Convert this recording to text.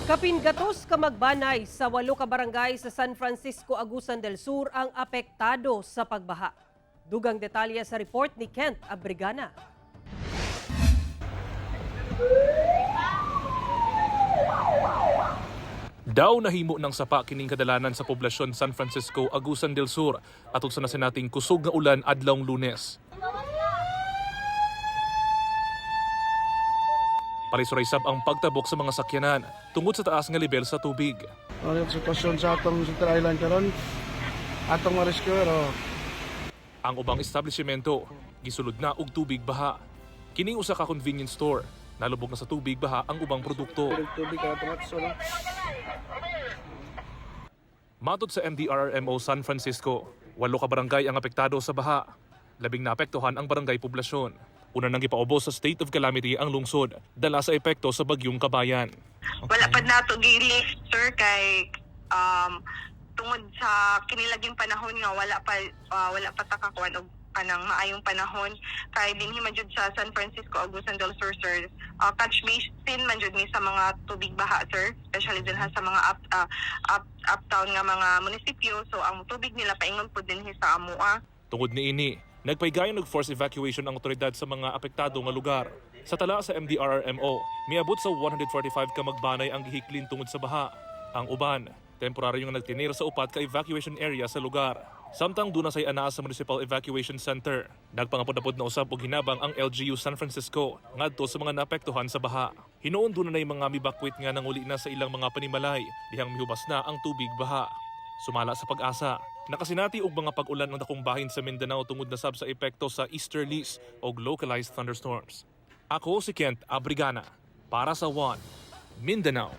Kapin 8 ka magbanay sa 8 ka barangay sa San Francisco, Agusan del Sur ang apektado sa pagbaha. Dugang detalye sa report ni Kent Abrigana. Daw nahimo ng sapa kining kadalanan sa poblasyon San Francisco, Agusan del Sur atol sa nasinating kusog nga ulan adlawng Lunes. Parisuray sab ang pagtabok sa mga sakyanan tungod sa taas nga lebel sa tubig. Ano yung sitwasyon sa atong Central Island karon? Atong ma-rescue oh. Ang ubang establishmento gisulod na og tubig baha. Kining usa ka convenience store, nalubog na sa tubig baha ang ubang produkto. Tubig ka atong no? Matod sa MDRRMO San Francisco, 8 ka barangay ang apektado sa baha. Labing naapektuhan ang barangay poblasyon. Una nang gipaubos sa state of calamity ang lungsod, dala sa epekto sa bagyong Kabayan. Wala pa nato gi-lift, sir, kay tungod sa kinilaging panahon nga wala pa ta kakuan og kanang maayong panahon kay dinhi man jud sa San Francisco, Agusan del Sur, sir, catch basin man jud ni sa mga tubig baha, sir, especially dinha sa mga up ah, up uptown nga mga munisipyo, so ang tubig nila paingon pud dinhi sa amoa. Tungod niini, nagpaygayon og forced evacuation ang otoridad sa mga apektado nga lugar. Sa tala sa MDRRMO, miabot sa 145 ka magbanay ang gihiklin tungod sa baha. Ang uban, temporaryo nga nagtinir sa upat ka evacuation area sa lugar. Samtang duna say anaa sa Municipal Evacuation Center. Nagpangapod-apod na usab og hinabang ang LGU San Francisco ngadto sa mga naapektuhan sa baha. Hinuon duna nay mga mibakwit nga nanguli na sa ilang mga panimalay dihang mihubas na ang tubig baha. Sumala sa PAGASA, nakasinati og mga pag-ulan ang dakong bahin sa Mindanao tungod na sab sa epekto sa easterlies og localized thunderstorms. Ako si Kent Abrigana para sa One Mindanao.